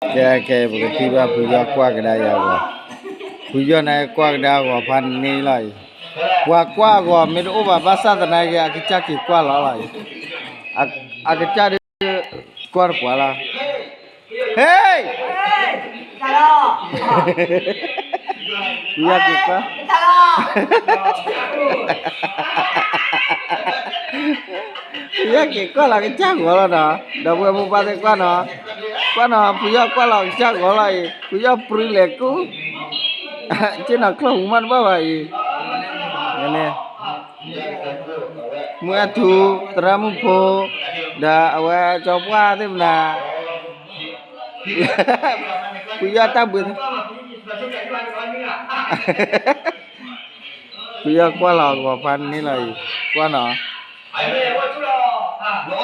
ကဲ ကဲ ပကထံၣ်ဘၣ်ဖုယီၢ်ကွၢ်ကဒါယၤဂီၤ, ဖုယီၢ်န့ၣ်ကွၢ်ကဒါဂီၤဖးန့ၢ်လီၤအံၤ, ပှၤကွၢ်ဂီၤမ့ၢ်တအိၣ်ဘၣ်ဘၣ်ဆၣ်သနာ်က့ အကစၢ်က့ၤကွၢ်လီၤလီၤအံၤ, အကစၢ်ဒုး ကွၢ်တပှၤလီၤ, ဟ့ၣ် ဖုယီၢ်က့ၤကွၢ် ဖုယီၢ်က့ၤကွၢ်လီၤကစၢ်ဂီၤလီၤနီၤ, ဒီပုၢ်ဝဲၢ်မိၢ်ပၢ်သ့ၣ်ကွၢ်နီၤ, ကွၢ်နီၤ ဖုယီၢ်ကွၢ်လီၤ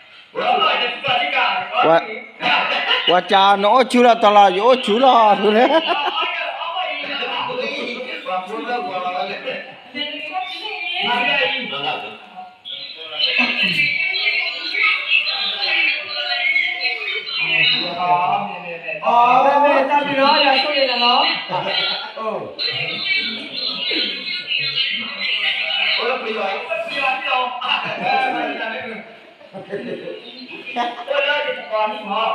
ကစၢ်ဂီၤလီၤအံၤ ဖုယီၢ်ပြံလဲၤကူ, က့နီၤ ချိၣ်ဟူးမး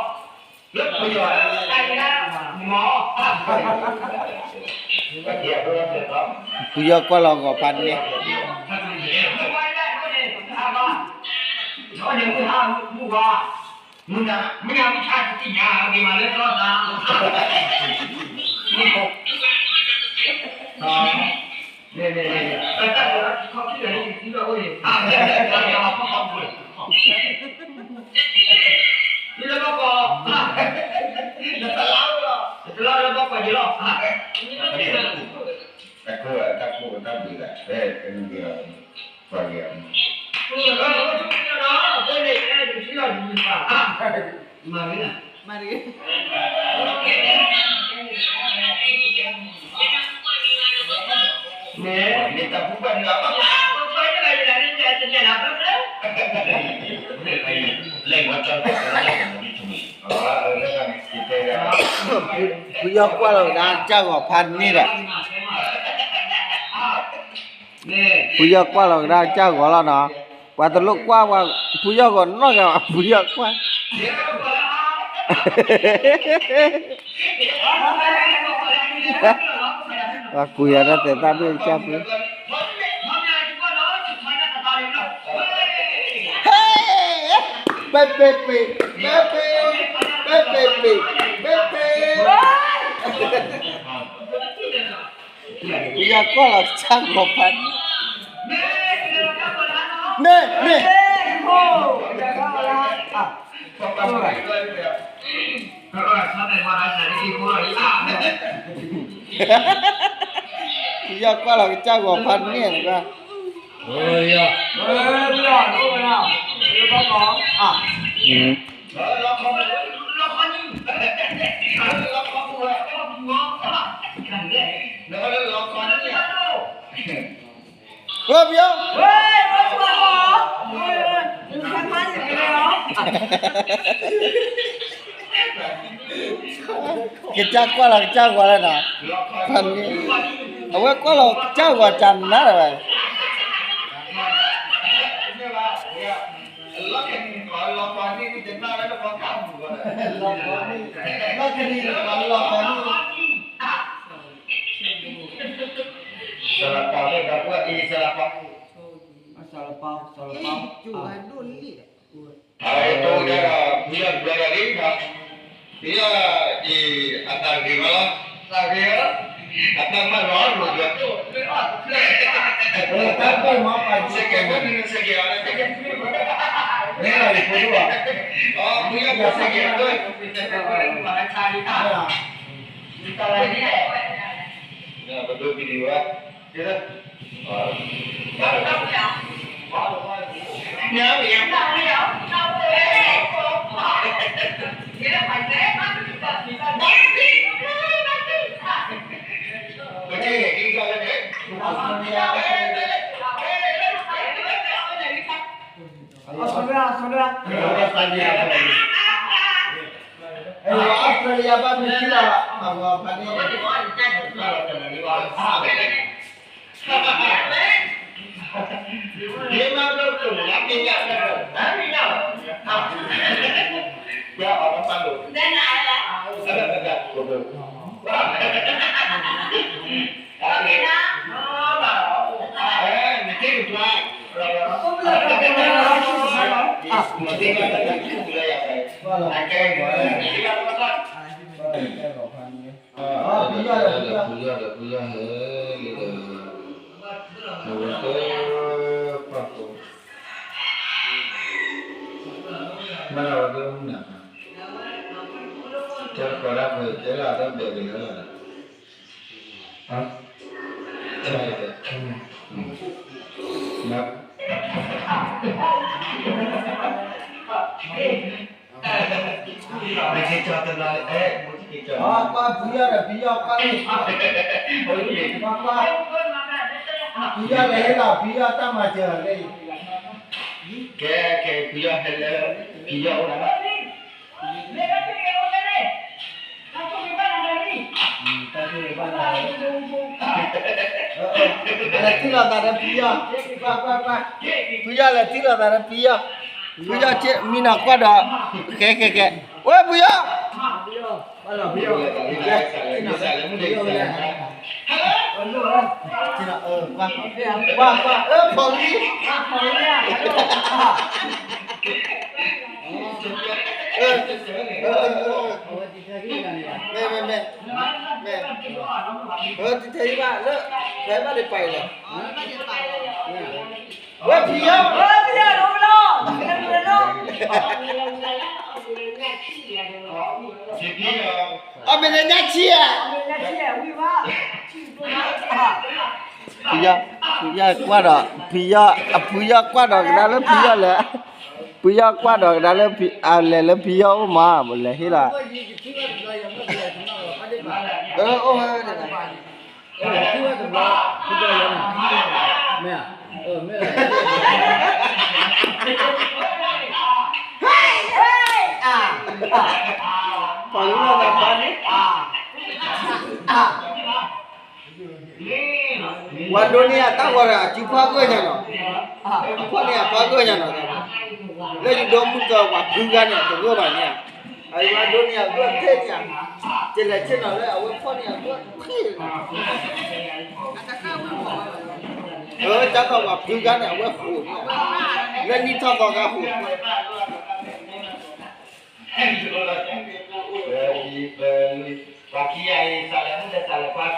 တဘၣ်ဘၣ်အံၤ, န့ၣ် မုၢ်အဲၣ်ထူ သရၣ်မုၣ်ဖိ ဒီးအဝဲကၠီပှၢ်သ့ၣ်မနၤ, ဖုယီၢ်တၢ်ဘှံး ဖုယီၢ်ကွၢ်လီၤဂီၤဖးန့ၢ်လီၤအံၤ, ကွၢ်နီၤ, ပှၤစံးနအိၣ်ဆူၣ်လီၤတီၤလီၤ ယအိၣ်ဆူၣ်လီၤ, ဖုယီၢ်ကွၢ်လီၤဂီၤဖးန့ၢ်, ဖုယီၢ်ကွၢ်လီၤကဒါကစၢ်ဂီၤဖးန့ၢ်ဒီး ဖုယီၢ်ကွၢ်လီၤကဒါကစၢ်ဂီၤလီၤနီၤ, ပှၤတလိၣ်ကွၢ်ဝဲ ဖုယီၢ်ဂီၤနီၢ်ဂၤ ဖုယီၢ်ကွၢ်, ပှၤကွံာ်ယၤတၢ်သဲးသၣ်ဘ့ၣ်ကစၢ်ဖု, ဟဲ, ပဲပဲပဲ, ပဲပဲ, ပဲပဲပဲ, ပဲပဲ ဖုယီၢ်ကွၢ်လီၤကစၢ်ဂီၤဖးန့ၢ်, မ့ၢ် မ့ၢ်, ဖုယီၢ်ကွၢ်လီၤကစၢ်ဂီၤဖးန့ၢ်န့ၣ်ကွၢ် ဝဲပယီၤ, ကစၢ်ကွၢ်လီၤကစၢ်ဂီၤလၢနီၤ, ဖးန့ၢ်, အဝဲကွၢ်လီၤကစၢ်ဂီၤတၢ်နါလၢၤဘၣ် အဝဲတိၢ်ကဲဒီး ဖုယီၢ်တဘျီလီၤလံ, ဖုယီၢ်အံၤ အတၢ်ဂ့ၤမးလီၤ, တၢ်ဂ့ၤဧၢ, အတၢ်မၤလီၤရိၤဒီး, တၢ်ပၢၢ်မၤပာ်စဲကဲးဖိန့ၣ် စဲကဲးအီၤလၢ မ့ၢ်လီၤယဖိဒိၣ်ဘၣ်, ဖုယီၢ်ပၢၢ်စဲကဲးဖိ, ပဒိၣ်ကံၤဒံးဝဲ အ အၣ်စထြ့လယါဘၣ်မ့ၢ်ထံလီၤ အဝဲဖးန့ၣ် ဖုယီၢ်ဒီး ဖုယီၢ်ဟဲလံဒီး အဝဲသ့ၣ်ပာ်ဃုာ် မ့ၢ်လၢအဝဲသ့ၣ်အိၣ်မူနၤ, တဲတကိးဒၣ်ပှဲၤ တဲလၢအတၢ်ဘဲးကလၢာ်လီၤဒီး ကွၢ်ဖုယီၢ်ဒီးဖုယီၢ်ကွၢ်လံ, ကွၢ်ကွၢ်, ဖုယီၢ်လဲၤဟ့ၣ်လီၤဖုယီၢ်တၢ်မၤစၢၤလံ, ကဲ ကဲ ဖုယီၢ်ဟဲလၢ ဖုယီၢ်အိၣ်လီၤ လဲၤထံၣ်လိာ်သးဒီးဖုယီၢ်, ကွၢ်ကွၢ်ကွၢ်, ဖုယီၢ်လဲၤထံၣ်လိာ်သးဒီးဖုယီၢ်, ဖုယီၢ်မံနီၤကွၢ်ဒီး, ကဲကဲကဲ, ဝဲဖုယီၢ်, ကွၢ်ကွၢ်, ဖီလံ, မ့ၢ်မ့ၢ်မ့ၢ်, မ့ၢ်, တထံၣ်ဘၣ်လၢ ဖဲဘၣ်ဒံးပာ်အံၤလဲၣ်, ဝဲဖံယီၢ်, အမ့ၢ်လၢညါဆံဧါ, ဖံယီၢ်, ဖံယီၢ်ကွၢ်ဒီး ဖံယီၢ်, အဖံယီၢ်ကွၢ်ဒီးကဒါလၢဖံယီၢ်လဲၣ်, ဖံယီၢ်ကွၢ်ဒီးကဒါလၢ အလဲၤလၢဖံယီၢ်အိၣ်မး လဲၤဟ့ၣ်လီၤ, အအိၣ်ဝဲ ပှၤလၢလၢပှၤန့ၣ် ပှၤဒိးန့ၢ်အတၢ်ဂီၤဒီး အစုဖီၣ်ဂၢၢ်ညါနီၤ, အဖီၣ်န့ၢ်အပှၤဂၢၢ်ညါနီၤ, လၢယဒိမုၢ်ကပှၤဖုဂၤန့ၣ် တဂၢၢ်ဘၣ်န့ၣ်, အယွၤဒိးန့ၢ်အဂၢၢ်ထဲန့ၣ်, ကလဲၤဆ့ၣ်နီၤလၢအဝဲဖီၣ်န့ၢ်အဂၢၢ်ဖ့ၣ်န့ၣ်, အတၢ်ခီပှၤဖုဂၤန့ၣ် အဝဲဃိာ်န့ၣ်, လၢနံၣ်ထီၣ်သီဂၤဃိာ်န့ၣ် ပှၤခံဂၤအံၤ စးလဲၤမုၢ်ဒီးစးလဲၤပှၤခံ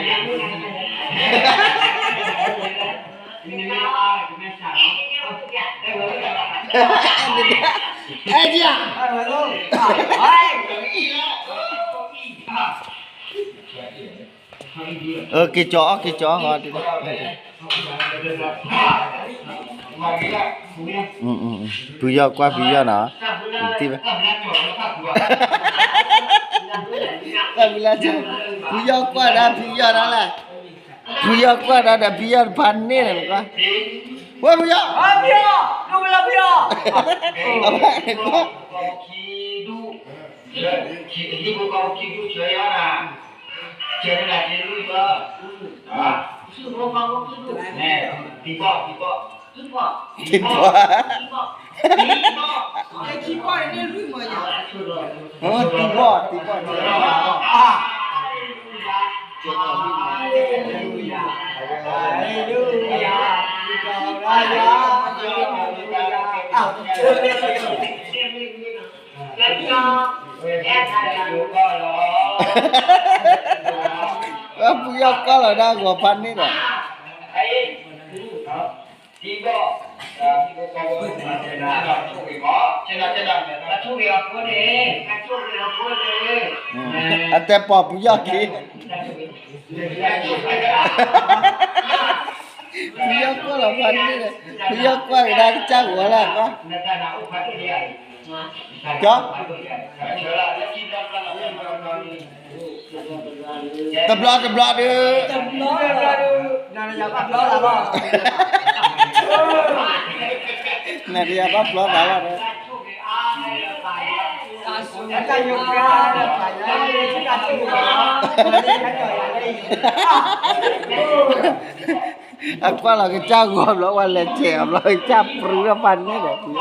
ဂၤအံၤ, အဲဒံးဧါ, က့ၤကၠီအီၣ် က့ၤကၠီအီၣ်, ဖုယီၢ်ကွၢ်ဖံယီၢ်နီၤ, တံၢ်ဘၣ်, ဖုယီၢ်ကွၢ်ဒၣ်ဖံယီၢ်ဒၣ်လဲၣ်, ဖုယီၢ်ကွၢ်ဒၣ်ဒီးဖံယီၢ်တဖၣ်န့ၣ်လီၤ, ဝဲဖုယီၢ်, အဝဲန့ၣ်ကွၢ် ထံဘီ, ထံဘီ, ထံဘီ, ထံဘီ, ပှၤဖုယီၢ်ကွၢ်လီၤဒၣ်ဂီၤဖးန့ၣ်ဒီး အတဲပီၢ်ဖုယီၢ်ခံ, ဖုယီၢ်ကွၢ်လီၤဖးန့ၣ်ဒီး, ဖုယီၢ်ကွၢ်ကဒါကစၢ်ဂီၤလၢ်ကွၢ်, ကၠီ တဘျီတဘျီဒီး, နၤဒီးယၤဘၣ်ဘျီသးလီၤဒီး, အကွၢ်လီၤကစၢ်ဂီၤဘျီ ဝဲလဲၤဆဲးအဘျီ ကစၢ်ပြူထီၣ်ပာ်န့ၣ်ဒီး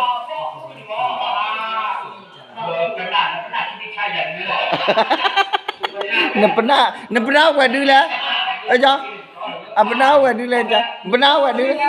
နပနၢ် နပနၢ်ဝဲဒုလဲၣ်, အပနၢ်ဝဲဒုလဲၣ်, ပနၢ်ဝဲဒုလဲၣ်.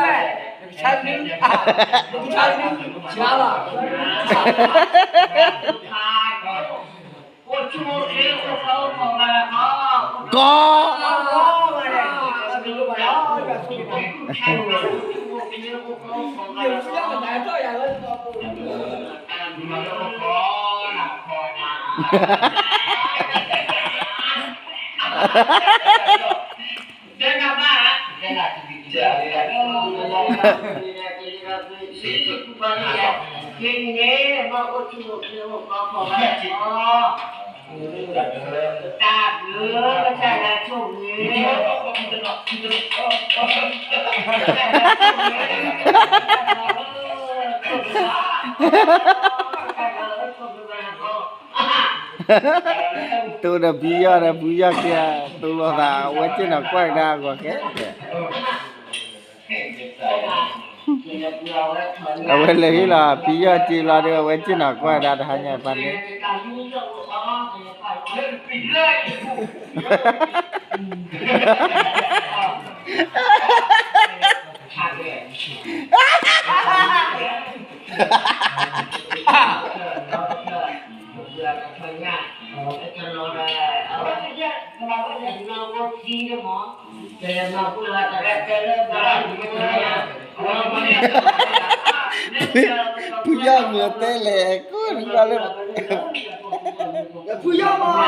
ကီ တူၢ်ဒီးဖံယီၢ်ဒီးဖံယီၢ်ခံဂၤ တူၢ်လိာ်သး အဝဲစ့ၢ်နီၤကွၢ်ကဒါအဂီၢ်ခဲ အဝဲလဲၤဟ့ၣ်လီၤဖံယီၢ်စ့လီၤဒီး အဝဲစ့ၢ်နီၤကွၢ်ကဒါတဟါညါပၢ်န့ၣ် ဖုယီၢ်မ့ၢ်တဲလဲၣ် ကိးနံၤလၢ ဖုယီၢ်မ့ၢ်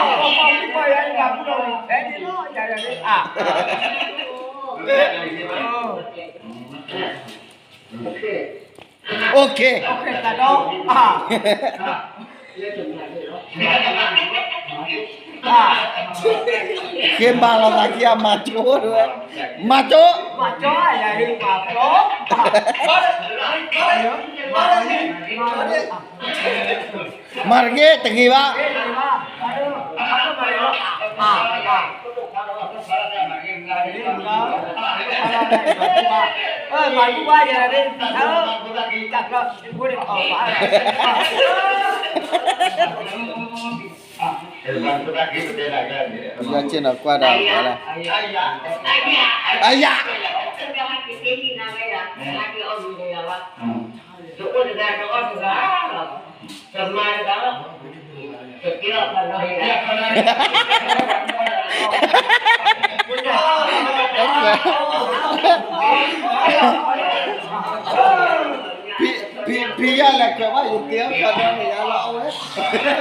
OK ဃ့ဘါလီၤသးခံဂၤ မၤကၠိတဝဲ မၤကၠိ မၤတဂ့ၤတဂ့ၤဘၣ် ယီၢ်ဆ့ၣ်နီၤကွၢ်ဒီးပှၤလၢ အယၤ ဖံယီၢ်လဲၤခွဲးဘၣ် ယတ့အခီနီန့ၣ် ယၤလီၤအဝဲ မ့ၢ်ယကသ့ဘၣ် ဖ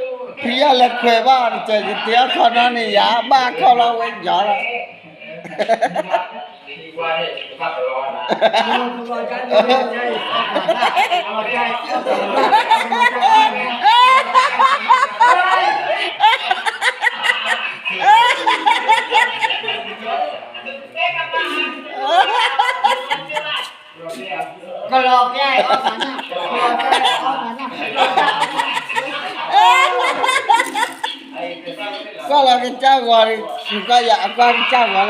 ံယီၢ်လဲၤခွဲးဘၣ် ယတ့အခီနီန့ၣ် ယၤဘၣ်ခီလီၤဝဲယီၤလီၤ ကလီၤကဲ ကွၢ်လီၤကစၢ်ဂီၤ နကွၢ်ယၤအကွၢ်ကစၢ်ဂီၤလီၤ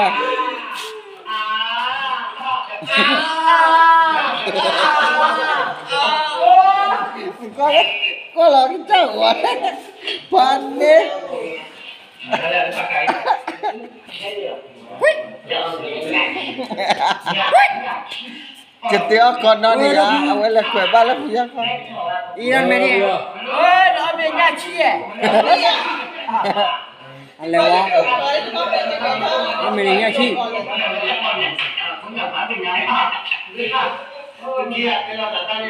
ကွၢ်လီၤကစၢ်ဂီၤ ပှၤန့ၣ် ကတ့အခီနီန့ၣ်ယၤ အဝဲလဲၤခွဲးဘၣ်လၢဖံယီၢ်ခီ အံၤမ့ၢ်န့ၣ် အလဲၤဝဲ အမ့ၢ်န့ၣ်ညၣ်ဆံ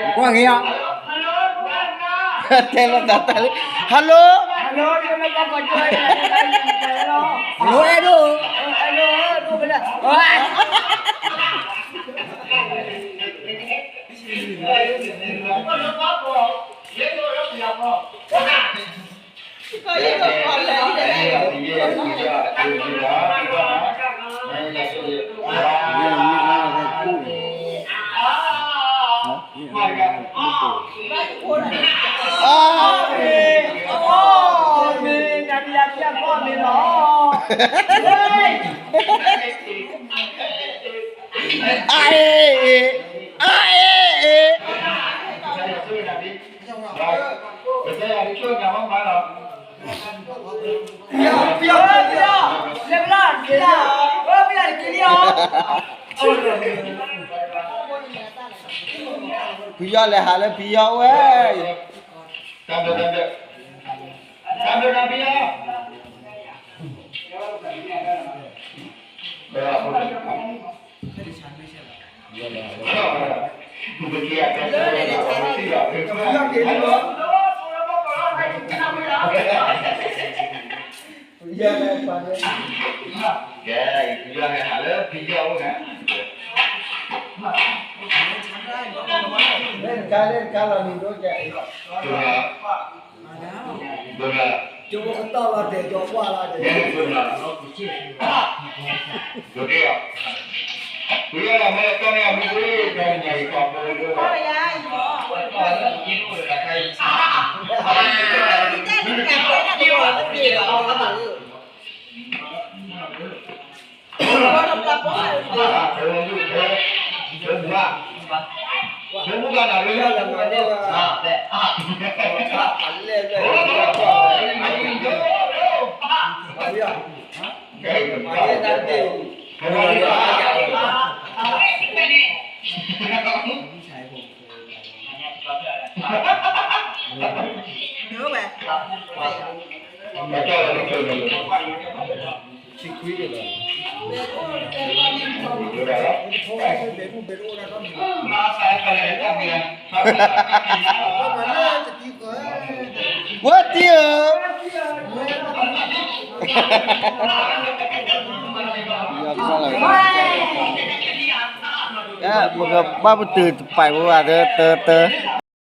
ကွၢ်က့ၤယၤ တဲလီၤတၢ်တၢ်လံ Hello Hello အဲၣ်ဒိၣ် က အီၣ်မ့ၤ, အီၣ်မ့ၤ, တၢ်တယၤတယၤအီၣ်မ့ၤလီၤ. အါအ့ၣ်, အါအ့ၣ်. ဖံယီၢ်လဲၤဟးလၢဖံယီၢ်ဝဲအံၤ. တၢ်ဘျုးတၢ်ဘျုး, တၢ်ဘျုးတၢ်ဘျုး. ကဲ, ဖံယီၢ်န့ၣ် ဟးလၢဖံယီၢ်အိၣ်န့ၣ်, လၢတခါလၢတခါလီၤန့ၣ်ဒိကဲ, ဒိကဲ, ကၠိကတီၢ်လီၤတဲာ်ကၠိကွၢ်လီၤတဲာ်, ဒိကဲ, ဖံယီၢ်လၢမ့ၢ်တၢ်န့ၣ်အမ့ၢ်ဒိၣ်တၢ်န့ၣ် ယကီးဘိဒိၣ်လီၤ. ဝဲတံၢ်ဧၢ, ပကဘၣ်ပတုာ်တပာ်ဝဲဘၣ် တၢ်တၢ်